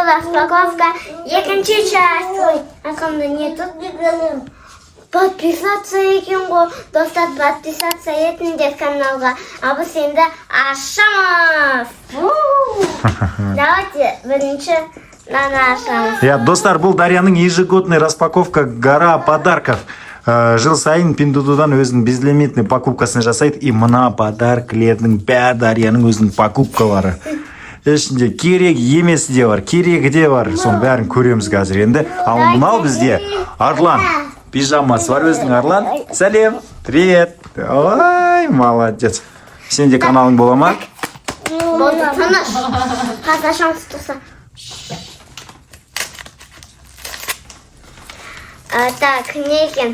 Распаковка екінші часть. Ой, арқамда не тут? Подписаться екен ғой. Достар, подписаться етіңдер каналға. А біз енді ашамыз. Давайте бірінші мынаны ашамыз. Иә, достар, бұл Дарьяның ежегодный распаковка, гора подарков. Жыл сайын Пиндуодуодан өзінің безлимитный покупкасын жасайды, и мына подаркілердің бәрі Дарьяның өзінің покупкалары. Ішінде керек емесі де бар, керегі де бар, соның бәрін көреміз қазір енді. Ал мынау бізде Арлан, пижамасы бар өзінің. Арлан, сәлем, привет! Ой, молодец! Сенде каналың бола ма? Болды, тыныш. Қазір ашамыз, тоқта. А, так, не екен?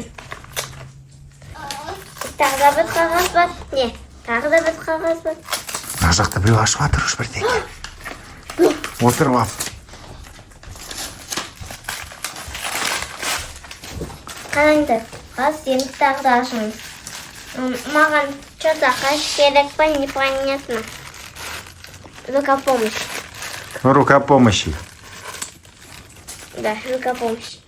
Тағы да бір қағаз бар. Не? Тағы да бір қағаз бар. Мына жақта біреу ашып жатыр уж бірдеңе, отырып алып. Қараңдар, қазір енді тағы да ашамыз. Маған что-то қайсы керек па, непонятно. Рука помощи. Рука помощи. Да, рука помощи.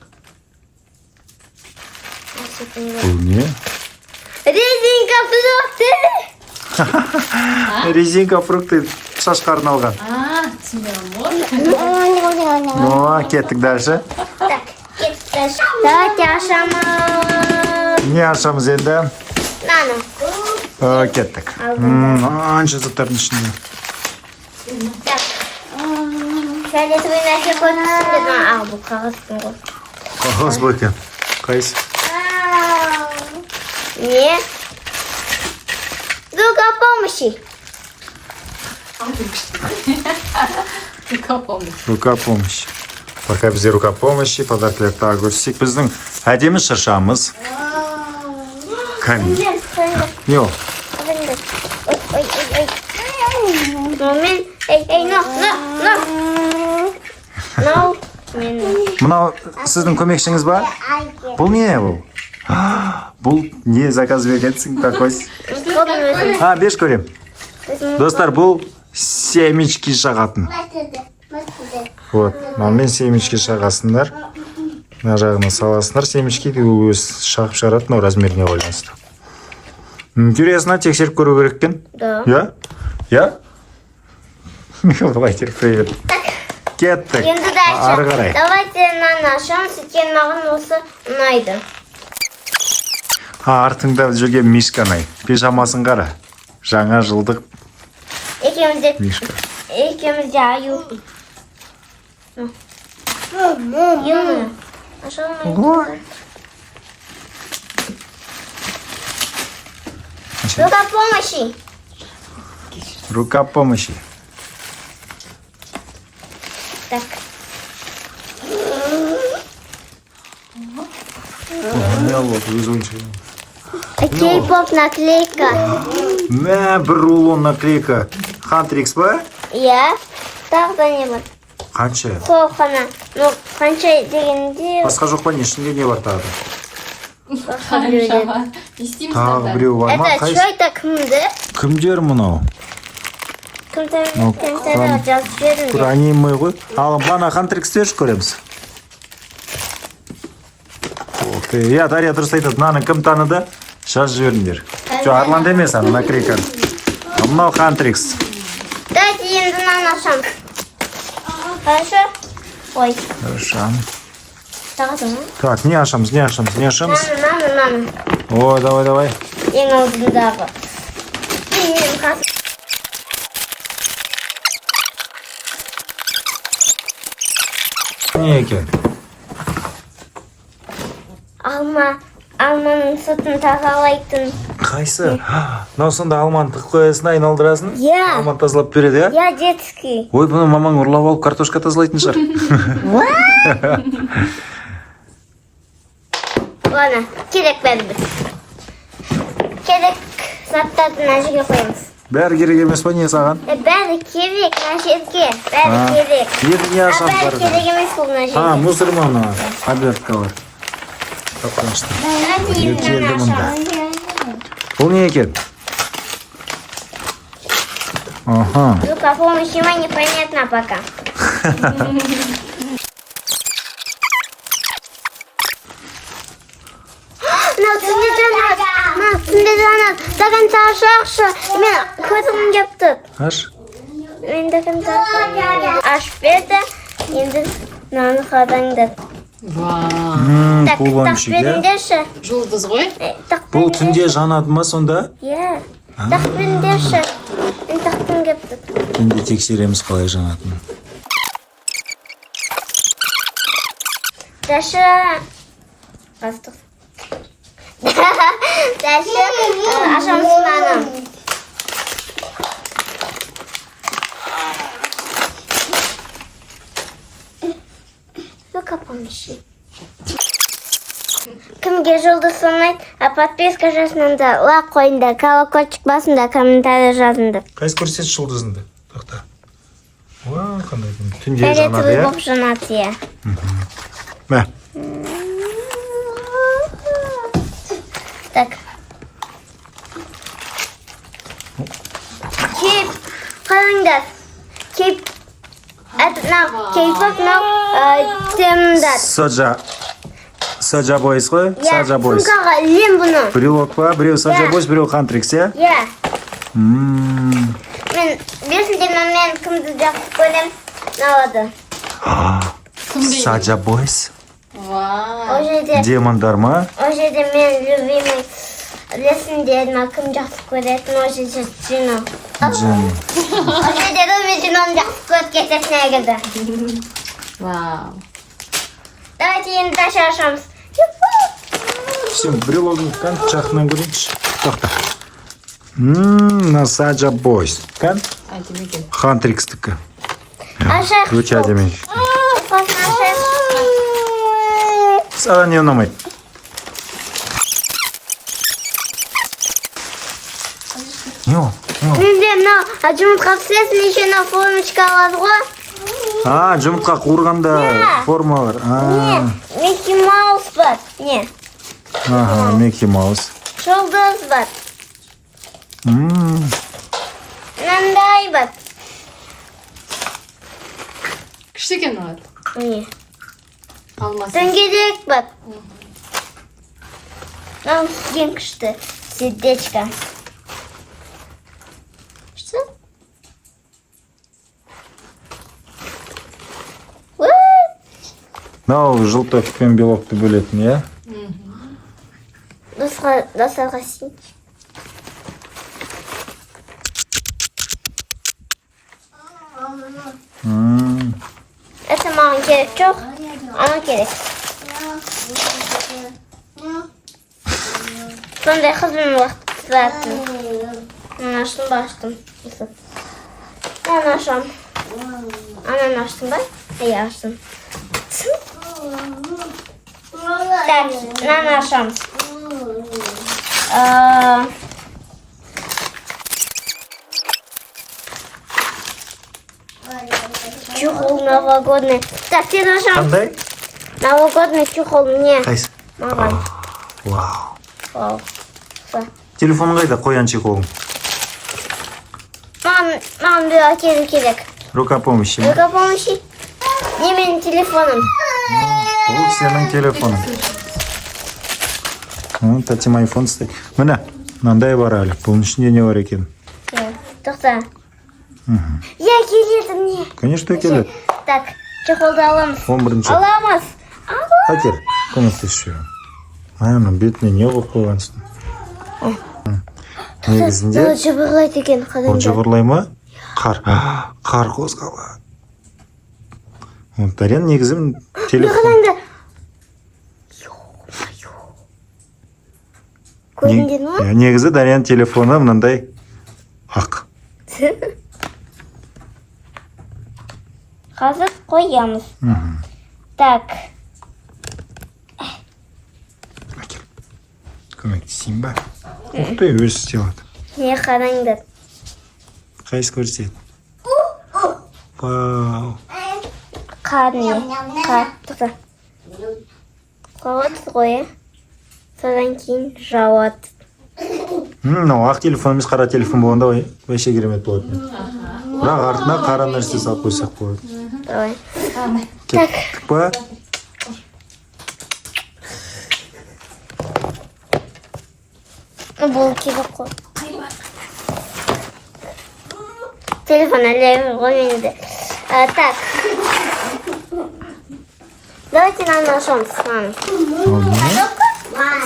А, всё, поняла. Бұл не? Резинка фрукты! Резинка фрукты, шашқа арналған. А, түсінбей ғой. О, кеттік дальше. Так, кеттік дальше. Давайте ашамыз. Не ашамыз енді? Мынаны. О, кеттік. Анша заттардың ішінде. Так. Фиолетовый нәрсе көріп түсіңдер. А, бұл қағаз екен ғой. Қағаз бұл екен. Қайсы? Не? Рука помощи. Рука помощи. Рука помощи. Пока бізде рука помощи, подаркілер тағы көрсетсек. Біздің әдемі шыршамыз. Камин. Не ол? Ой, ой, ой, ой. Ну, мен, эй, эй, но, но, но. Но, мен. Мынау сіздің көмекшіңіз ба? Бұл не бұл? Бұл не заказ бергенсің такой? А, беш көрем. Достар, бұл семечки жағатын. Вот, мынамен семечки жағасыңдар. Мына жағына саласыңдар семечки, ол өз шағып шығарады, мынау размеріне байланысты. Интересно, тексеріп көру керек екен. Да. Иә? Иә? Былай привет. Кеттік. Енді дальше. Ары қарай. Давайте мынаны ашамыз, өйткені маған осы ұнайды. А, артыңда жүрген мишканы. Пижамасын қара. Жаңа жылдық Екеуміз де, мишка. екеуміз де аю. Ё-моё. Аша алмаймын. Ой. Рука помощи. Рука помощи. Так. Не алып отыр, өз ойыншығы. Кей-поп наклейка. Мә, бір рулон наклейка. Хантрикс па? Иә. Тағы да не бар? Қанша? Сол қана. Ну, қанша дегенде. Басқа жоқ па, не? Ішінде не бар тағы да? Басқа біреулер. Не істейміз Тағы тогда? біреу бар ма? Это Қайсы? что это, кімді? Кімдер мынау? Кім? Ну, Комментарийға жазып Бір жіберіңдер. Аниме ғой. Ал мына Хантрикс берші, көреміз. Ух ты. Иә, Дарья дұрыс айтады. Мынаны кім таныды? Жазып жіберіңдер. Жоқ, Арланды емес, ана наклейканы. Ал мынау Хантрикс. Давайте енді мынаны ашамыз. Хорошо? Ой, Хорошо. тағы да ма? Так, не ашамыз, не ашамыз, не ашамыз? Мынаны, мынаны, мынаны. Ой, давай, давай. Ең алдындағы. Мен қазір. Не екен? Алма, алманың сыртын тазалайтын. Қайсы? Мынау сонда алманы тығып қоясың, айналдырасың. Иә. Алманы тазалап береді, иә? Я детский. Ой, бұны мамаң ұрлап алып, картошка тазалайтын шығар. Ладно, керек бәрібір. Керек заттарды мына жерге қоямыз. Бәрі керек емес па, не саған? Е, бәрі керек мына жерге. Бәрі А, керек. Енді не А, ашамыз бәрі ары қарай? керек емес бұл мына А, жерге. мусор ма мына? Оберткалар. Қорқынышты. Давайте Не енді келді мынаны мұнда? ашамыз. Бұл не екен? Аха. Рука помощи ма, непонятно пока. Мынау түнде жанады. Мынау түнде жанады. До конца ашайықшы. Мен көргім келіп тұр. Аш. Мен до конца ашайын. Ашып берді. Енді мынаны қараңдар. Вау. Так, тақ Кулончик, иә? беріңдерші. Жұлдыз ғой. Тақ Бұл беріңдерші. түнде жанады ма сонда? Иә. Тақ беріңдерші. Мен таққым келіп тұр. Түнде тексереміз қалай жанатынын. Даша. Бастық. Даша, ашамыз мынаны. Ну-ка, помощи. Кімге жұлдыз ұнайды, а подписка жасаңдар, лайк қойыңдар, колокольчик басыңдар, комментарий жазыңдар. Қайсы көрсетші жұлдызыңды? Тоқта. Уа, қандай әдемі. Түнде жанады, Фиолетовый иә? болып жанады, иә. Мә. Так. Кейп, қараңдар. Кейп, это мынау кейпоп, мынау темдер. Соджа. Соджа Бойс қой? Иә, Соджа Бойс. Сумкаға ілем бұны. Брелок па? Біреу Соджа Иә. Бойс, біреу Хантрикс, иә? Иә. М. Мен бесінде мен кімді жақсы көрем, мынауды. Кім? Соджа Бойс. Вау. Ол жерде, Демондар ма? ол жерде мен любимый білесіңдер ма, кім жақсы көретін, ол жерде Джино. Джин. Ол жерде Руми Джиноны жақсы көріп кететін әгілді. Вау. Давайте енді Даша ашамыз. Сен брелогын кән жақыннан көрейінші. Тоқта. Мына Саджа Бойс. Кән? Әдемі екен. Хантрикстікі. Ашайық. Өте әдемі. Қосын ашайық. Саған не ұнамайды? Не ол? Не ол? Менде мынау жұмыртқа пісіресің, еще мынау формочка алады ғой. А, жұмыртқа қуырғанда Иә. формалар. Не, А, Микки Маус бар. Не, аха, Микки Маус. жұлдыз бар. Мынандай бар. Күшті екен, Мұрат. Не, Алмас. дөңгелек бар. Мынау ең күшті. Сердечко. Что? What? Мынау желток пен белокты бөлетін, иә? Досқа, достарға сен. Это маған керек жоқ, ана керек. Сондай қызбен уақыт өткізетін. Мынаны аштым ба, аштым. Осы. Мынаны ашам. Ананы аштым ба? Иә, аштым. Так, мынаны ашамыз. Чехол новогодний. Так, тез ашамыз. Қандай? Новогодний чехол мне. Қайсы? Маған. Вау. Вау. Всё. Телефон қайда? Қоян чехолың. Маған бір әкелу керек. Рука помощи ма? Рука помощи. Не менің телефоным. Бұл сенің телефоның. Тәтем айфон ұстайды. Міне, мынандай бар әлі. Бұның ішінде не бар екен? Иә, тоқта. Иә, келеді мне. Конечно, келеді. Так, чехолды аламыз. 11-ші. Аламыз. Аламыз. Әкел, көмектесіп жіберемін. Ана бетіне не қойып қойғансың? Негізінде Ол жыбырлайды екен, ол қараңдар. жыбырлай ма? Қар. Қар қозғалады. Ол Дариян негізі телефон. Қараңдар. Ё-моё. Көрдіңдер ма? Иә, негізі Дариян телефоны мынандай ақ. Қазір қоямыз. Так, Әкел. Көмектесейін ба? Ух ты, өзі істей алады. не қараңдар. Қайсы көрсетеді? Вау. Қар не? Қар. Тоқта. Қояды ғой, иә? Содан кейін жауады. Мынау ақ телефон емес, қара телефон болғанда вообще керемет болатын еді. Бірақ артына қара нәрсе салып қойсақ болады. Давай. Кеттік па? Бұл керек қой. Телефон әлі ғой менде. А, так. Давайте нам нашел с вами. Коробка?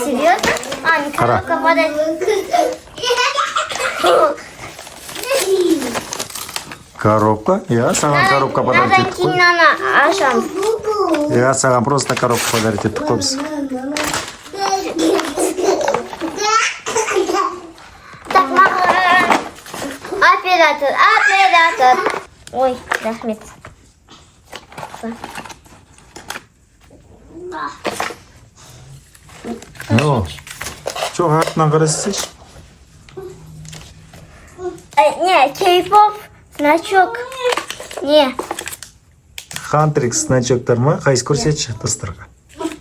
Серьезно? А, не Қара. коробка, подожди. Коробка? Иә, саған коробка подарить Надан еттік қой. кейін ана ашамыз. Иә, саған просто коробка подарить еттік қой біз. Так, маған оператор, оператор. Ой, рахмет. О, жоқ, артынан қарасайшы. Не, кей-поп, значок. Не, Хантрикс значоктар ма? Қайсы, көрсетші достарға.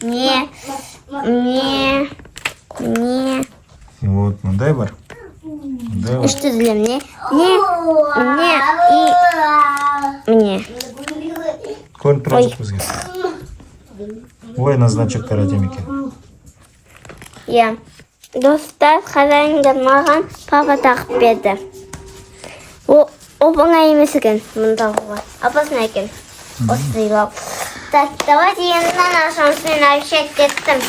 Не, не, не. Вот, мындай бар. Мындай бар. Что для мне? Не, мне и мне. Көрініп тұрған жоқ бізге. Ой, мына значоктар әдемі екен. Иә. Достар, қараңдар, маған папа тағып берді. О, оп оңай емес екен мұны тағуға. Опасно екен. Осы сыйлау. Так, давайте енді мынаны ашамыз. Мен обещать еттім.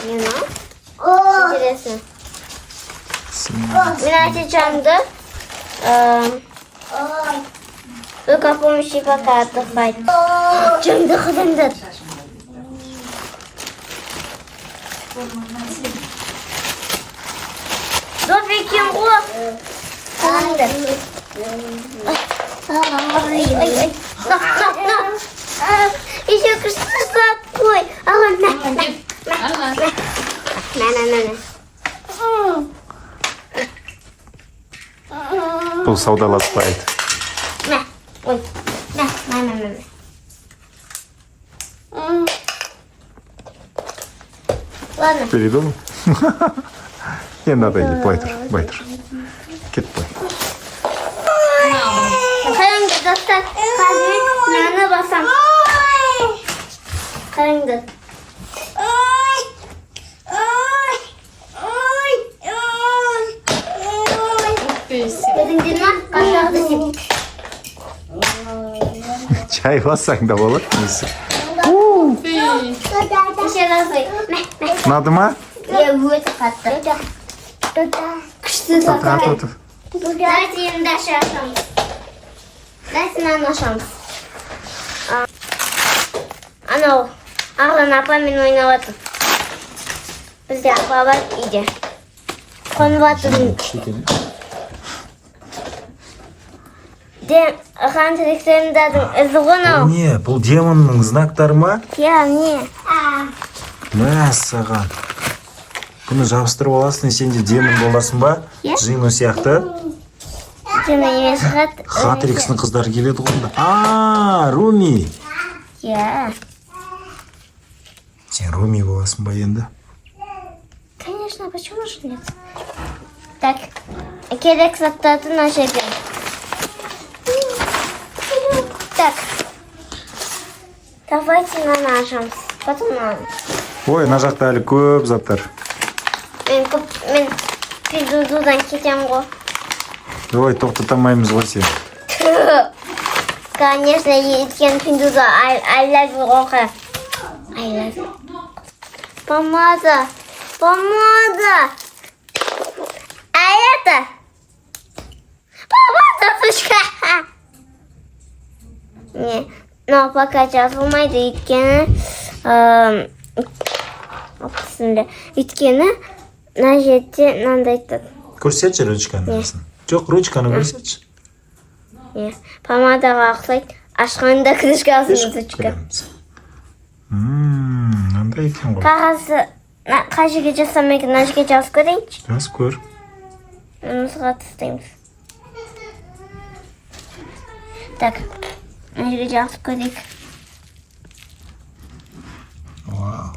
Не мынау? Интересно. Мен айтacağımdı. Только помощи пока отдыхать. Жынды қызыңдар. Доп екен ғой. Қараңдар. Ай, ай, ай. На, на, на. Еще күшті зат қой. Ага, на, на, Ана. На, на, на, на. Бұл саудаласпайды. На, ой, на, на, на, на, на. Ладно. Передумал? Енді отойди, былай тұр, былай тұр. Кет былай. Қараңдар, достар, қазір мен мынаны басам. Қараңдар. Ух ты. Көрдіңдер ма? Қашағды сеп. Чай бассаң да болады несі. Ух ты. Еще раз ой. Мә, мә. Ұнады ма? Иә, өте қатты. Күшті зат. Отыр, отыр. Давайте енді ашамыз. Давайте мынаны ашамыз. Анау Ағлан апамен ойнап жатыр. Бізде апа бар үйде. Қонып жатыр. Де Хантриксендердің ізі ғой мынау. Не, бұл демонның знактары ма? Иә, не? Мәссаған. Бұны жабыстырып аласың, сен де демон боласың ба? Иә. Джино сияқты. Джина емес хат. Хатрикстің қыздары келеді ғой онда. А, Руми. Иә. Сен Руми боласың ба енді? Конечно, почему же нет? Так, керек заттарды мына жерге. Так. Давайте мынаны ашамыз. Потом мынаны. Ой, мына жақта әлі көп заттар. Мен көп, мен Пиндуодуодан кетемін ғой. Ой, тоқтата алмаймыз ғой сені. Конечно, өйткені Пиндуодуо I love you ғой. I love you. Помада. Помада. А это помада, сучка. Не, но пока жазылмайды, өйткені бісміллә. Өйткені мына жерде мынандай тұр. Көрсетші ручканы. Жоқ, ручканы көрсетші. Не, помадаға ұқсайды. Ашқанда крышкасын, ручка. Көреміз. Мынандай екен ғой. Қағазы қай жерге жазсам екен? Мына жерге жазып көрейінші. Жазып көр. Мысыға тастаймыз. Так, мына жерге жазып көрейік. Вау.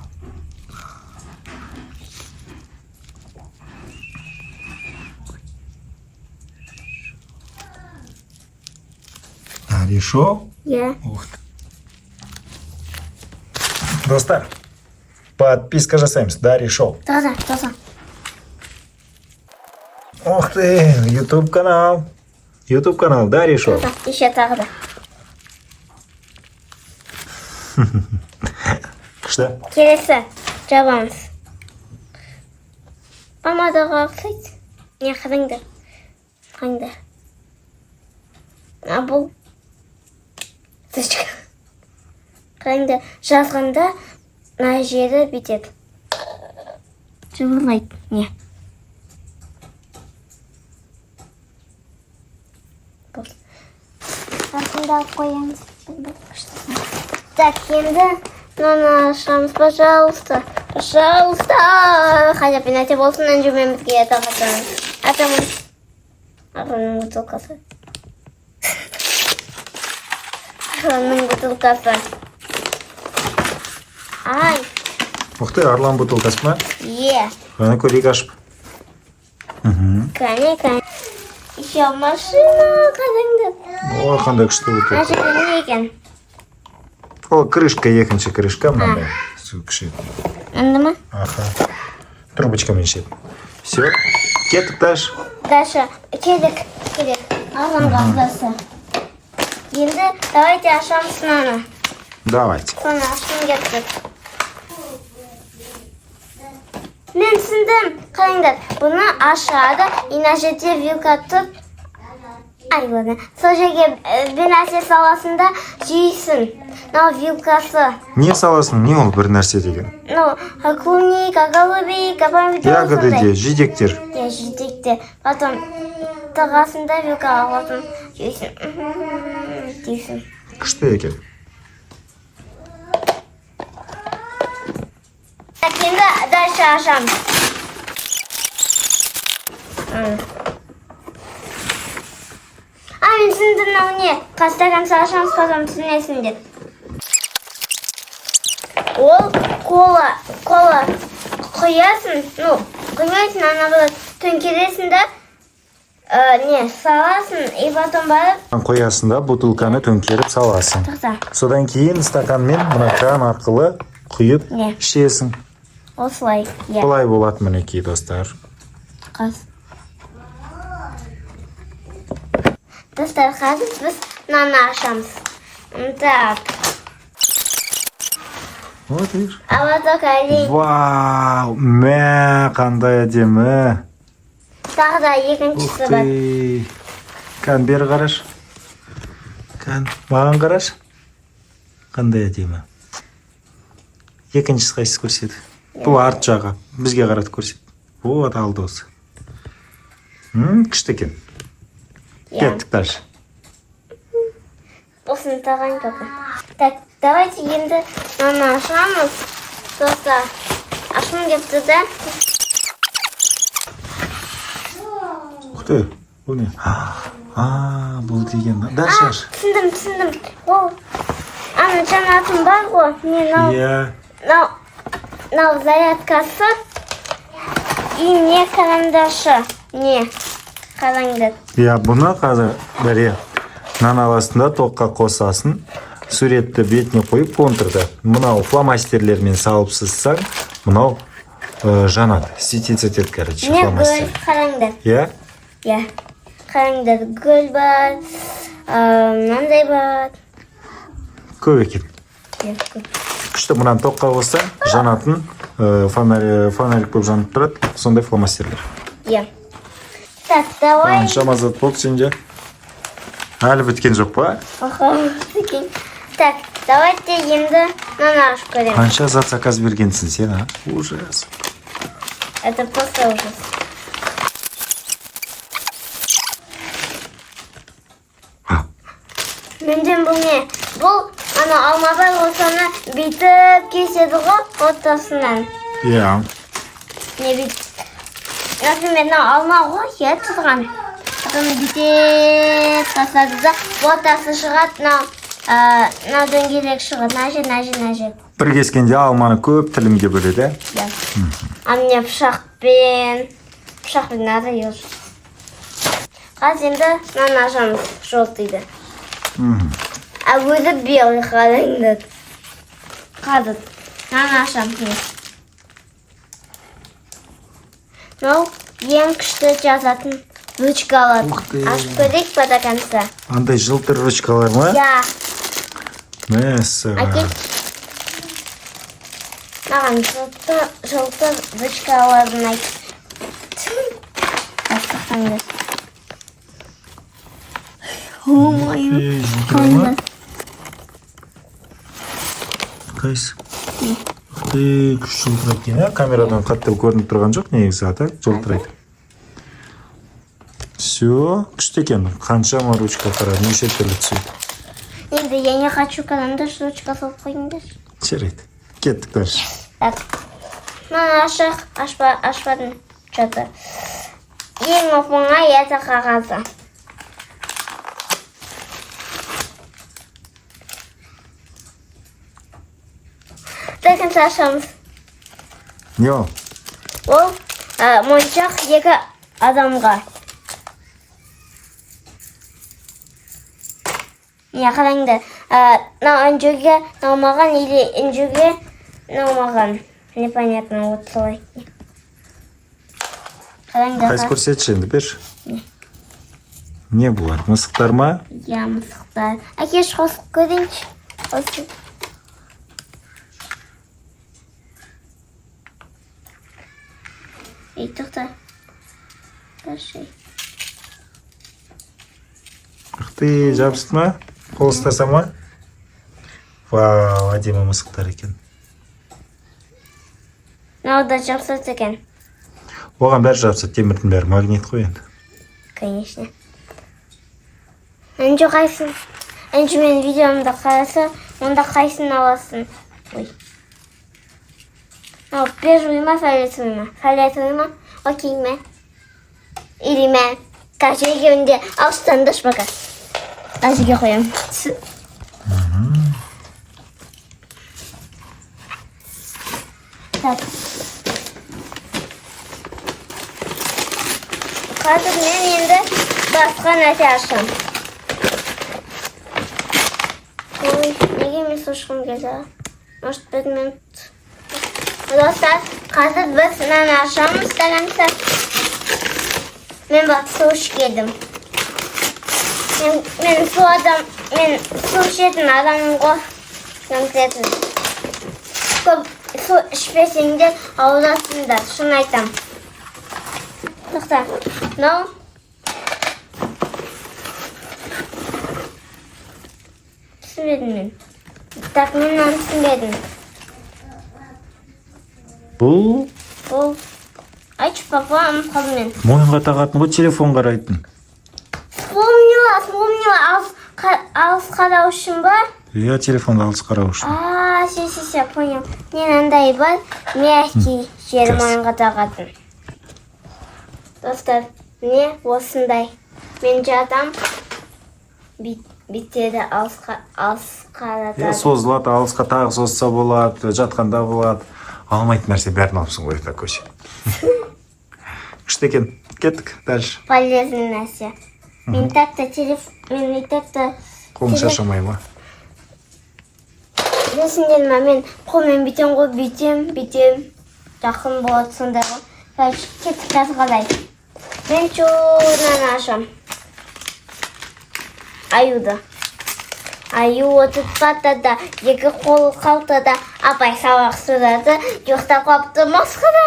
Дари Шоу? Иә. Ух ты. Достар, подписка жасаймыз. Дари Шоу. Тоқта, тоқта. Ух ты, YouTube канал. YouTube канал Дари Шоу. Тоқта, еще тағы да. Күшті. Келесі жабамыз. Помадаға ұқсайды. Не, қараңдар. Қараңдар. А бұл ручка. Қараңдар, жазғанда мына жері бүйтеді. Жыбырлайды. Не. Болды. Артында алып қоямыз. Так, енді мынаны ашамыз, пожалуйста. Пожалуйста. Хотя бы нәрсе болсын, әнжімен бізге тағатамыз. Атамыз. Ағаның бутылкасы. Ағаның бутылкасы. Ай, Ух ты, Арлан бутылкасы ма? Е. Қане, көрейік ашып. Кәне, кәне. Еще машина, қараңдар. Ой, қандай күшті Мына бутылка. жерде не екен? Ол крышка, екінші крышка мынандай. Су кіші. Анды ма? Аха. Трубочкамен ішеді. Все. Кеттік дальше. Дальше келдік, келдік. Арланға ұқсасы. Енді давайте ашамыз мынаны. Давайте. Соны ашқым келіп тұр. Мен түсіндім. Қараңдар, бұны ашады, и мына жерде вилка тұр. Ай, ладно. Сол жерге бір нәрсе саласың да жейсің. Мынау вилкасы. Не саласың? Не ол бір нәрсе деген? Ну, клубника, голубика, помидор. Ягоды сондай. де, жидектер. Иә, жидекте. Потом тығасың да вилкаға қосып жейсің. Дейсің. Күшті екен. Так, енді дальше ашамыз. А, мен түсіндім, мынау не. Қазір до конца ашамыз, потом түсінесің деп. Ол кола, кола құясың, ну, құймайсың, ана болады, төңкересің да, не, саласың, и потом барып, Қоясың да бутылканы төңкеріп саласың. Тоқта, Содан кейін стаканмен мына кран арқылы құйып Не. ішесің. Осылай, иә. Былай болады, мінекей, достар. Қаз. Достар, қазір біз мынаны ашамыз. Так, Вот видишь. А вот олень. Вау, мә, қандай әдемі. Тағы да Ух екіншісі бар. ты. Кән, бері қарашы. Кән, маған қарашы. Қандай әдемі. Екіншісі қайсысы, көрсет. Бұл арт жағы. Бізге қаратып көрсет. Вот, алды осы. Күшті екен. Иә. Кеттік дальше. Осыны тағайын пока. Так, давайте енді мынаны ашамыз. Достар, ашқым келіп тұр да. Ух ты, бұл не? А, бұл деген. Дальше аш. Түсіндім, түсіндім. Ол ана жанатын бар ғой. Не, мынау, Иә. мынау, мынау зарядкасы. И не карандашы. Не, қараңдар. Иә, бұны қазір, Дария, нан аласың да тоққа қосасың. Суретті бетіне қойып контурды. Мынау фломастерлермен салып сызсаң, мынау жанады. Светиться етеді, короче, Не, гүл, фломастер. қараңдар. Иә? Иә. Қараңдар, гүл бар, мынандай бар. Көп екен. Иә, көп. Күшті, мынаны тоққа қоссаң, жанатын фонарик болып жанып тұрады. Сондай фломастерлер. Иә. Так, давай. Қаншама зат болды сенде? Әлі біткен жоқ па? Аха, прикинь. Так, давайте енді мынаны ашып көреміз. Қанша зат заказ бергенсің сен, а? Ужас. Это просто ужас. А. Мүмкін бұл не? Бұл ана алма бар ғой, соны бүйтіп кеседі ғой ортасынан. Иә. Не, бүйтіп. Например, мынау алма ғой, иә, тұрған. Потом бүйтіп тастады да, ортасы шығады, мынау мынау дөңгелек шығады, мына жер, мына жер, мына жер. Бір кескенде алманы көп тілімге бөледі, иә? Иә. А мне пышақпен, пышақпен надо ешь. Қазір енді мынаны ашамыз, желтыйды. А өзі белый, қараңдар. Қазір. Мынаны ашамын. Міне. Мынау ең күшті жазатын ручкалар. Ух ты. Ашып көрейік па до конца? Андай жылтыр ручкалар ма? Иә. Мәссаған. Әкел. Маған жылтыр, жылтыр ручкалар ұнайды. Так, тоқтаңдар. Ой, Ей, жылтыр ма? Қайсы? Ух ты, күшті жылтырайды екен, иә? Камерадан қатты көрініп тұрған жоқ негізі, а так жылтырайды. Все, күшті екен. Қаншама ручка, қара, неше түрлі цвет. Енді я не хочу карандаш, ручка салып қойыңдар. Жарайды. Кеттік дальше. Так. Мына ашық, ашпа, ашпадым. Что-то. Ең оп оңай это қағазы. До конца ашамыз. Не ол? Ол моншақ екі адамға. Міне, қараңдар. Мынау Інжуге, мынау маған или Інжуге, мынау маған. Непонятно, вот солай. Қараңдар. Қайсы, көрсетші енді, берші. Не бұлар? Мысықтар ма? Иә, мысықтар. Әкеш, қосып көрейінші. Осы. Ей, тоқта. Пошли. Ух ты, жабысты ма? Қол ұстаса ма? Вау, әдемі мысықтар екен. Мынау да жабысады екен. Оған бәрі жабысады, темірдің бәрі магнит қой енді. Конечно. Інжу, қайсың? Інжу, мен видеомды қараса, онда қайсысын аласың? Ой. Мынау бежевый ма, фиолетовый ма? Фиолетовый ма? Окей ме? Или ме? Короче, екеуін де алыстаңдаршы пока. Мына жерге қоямын. Так. Қазір мен енді басқа нәрсе ашамын. Ой, неге мен су ішкім келді? Может, бір минут. Достар, қазір біз мынаны ашамыз до конца. Мен бак су ішіп келдім. Мен су адам, мен су ішетін адаммын ғой. Конкретно. Көп су ішпесеңдер, ауырасыңдар, шын айтам. Тоқта. Мынау түсінбедім мен. Так, мен мынаны түсінбедім. Бұл Бұл, айтшы, папа, ұмытып қалдым мен. мойынға тағатын ғой, телефон қарайтын. Вспомнила, вспомнила, алыс қарау үшін ба? Иә, телефонды алыс қарау үшін. А, все, все, все, понял. Мен андай бар, мягкий жері, Жақсы. мойынға тағатын. Достар, міне осындай. Мен жатам, бүйтеді, алысқа, алыс қаратады. Иә, созылады, алысқа тағы созса болады, жатқанда болады. Алмайтын нәрсе бәрін алыпсың ғой, такой. Күшті екен. Кеттік дальше. Полезный нәрсе. Мен так-то телефон, мен и так-то Қолың шаршамай ма? Білесіңдер ма, мен қолмен бүйтем ғой, бүйтем, бүйтем. Жақын болады сондай ғой. Короче, кеттік қазір қалай. Мен чурнаны ашам. Аюды. Аю отырып партада, екі қолы қалтада, апай сабақ сұрады, ұйықтап қалыпты, масқара.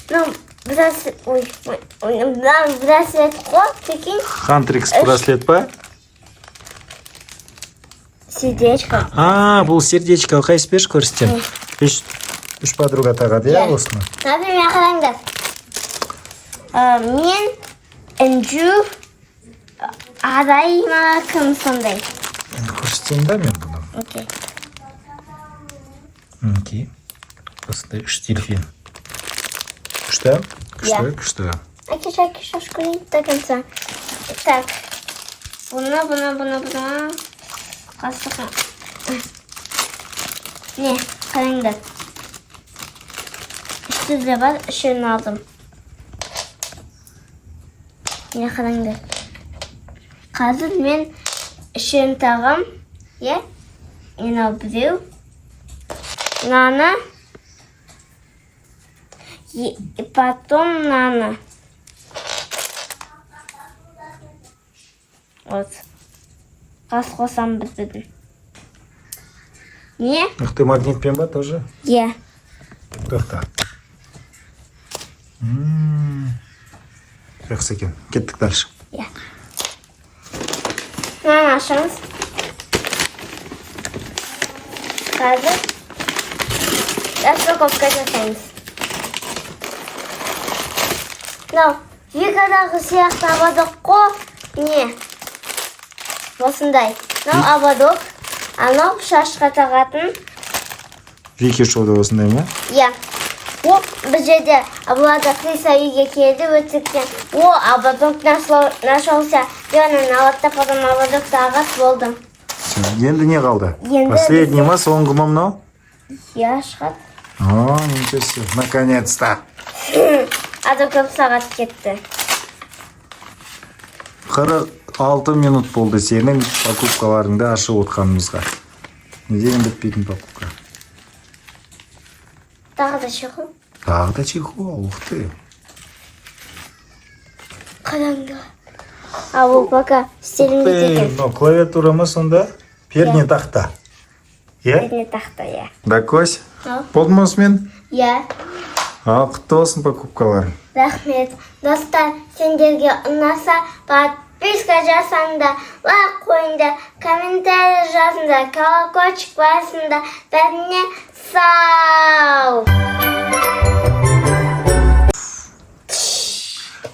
Ну, браслет, ой, ой, ой, мына браслет қой, прикинь. Хантрикс браслет па? Сердечко. А, бұл сердечко, қайсы, берші, көрсетемін. Үш подруга тағады, иә, Иә. осыны. Например, қараңдар. Мен, Інжу, Арай ма, кім сондай. Енді көрсетейін да мен бұны. Окей. Мінекей. Осындай үш дельфин. Күшті? Күшті, Иә. күшті. Әкеш, әкеш, ашып көрейін до конца. Так. Бұны, бұны, бұны, бұны. Қасығы. Не, қараңдар. Үш түрде бар, үшеуін алдым. Не, қараңдар. Қазір мен үшеуін тағам. Иә? Мынау біреу. Мынаны. И потом мынаны. Вот. Қас қосам бір-бірін. Не? Ух ты, магнитпен ба тоже? Иә. Тоқта. Жақсы екен. Кеттік дальше. Иә. Мынаны ашамыз. Қазір распаковка жасаймыз. Мынау Викадағы сияқты ободок қой. Не? Осындай. Мынау ободок. Анау шашқа тағатын. Вики шоуда осындай ма? Иә. О, бір жерде бұларда Хриса үйге келді өтсектен. О, ободок нашелся. Деп ананы алады да, потом ободок тағады, болды. Всё. Енді не қалды? Енді Последний ма, соңғы ма мынау? Иә, шығады. О, ничего себе. Наконец-то. А то көп сағат кетті. 46 минут болды сенің покупкаларыңды ашып отқанымызға. Не деген бітпейтін покупка. Тағы да чехол. Тағы да чехол, ух ты. Қараңғы. А бұл пока істелінбейді екен. Мынау клавиатура ма сонда? Перне тақта. Иә? Перне тақта, иә. Дакось? Ау. Болды ма осымен? Иә. Ал, құтты болсын покупкаларың. Рахмет. Достар, сендерге ұнаса, подписка жасаңдар, лайк қойыңдар, комментарий жазыңдар, колокольчик басыңдар. Бәріне сау.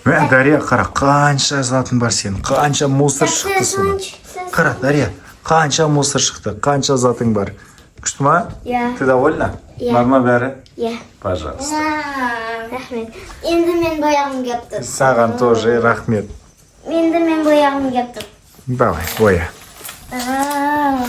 Мә, Дария, қара, қанша затың бар сенің, қанша мусор шықты содан. Қара, Дария, қанша мусор шықты, қанша затың бар. Күшті ма? Иә. Ты довольна? Иә. Ұнады ма бәрі? Иә. Пожалуйста. Рахмет. Енді мен бояғым келіп тұр. Саған тоже рахмет. Енді мен бояғым келіп тұр. Давай, боя. А.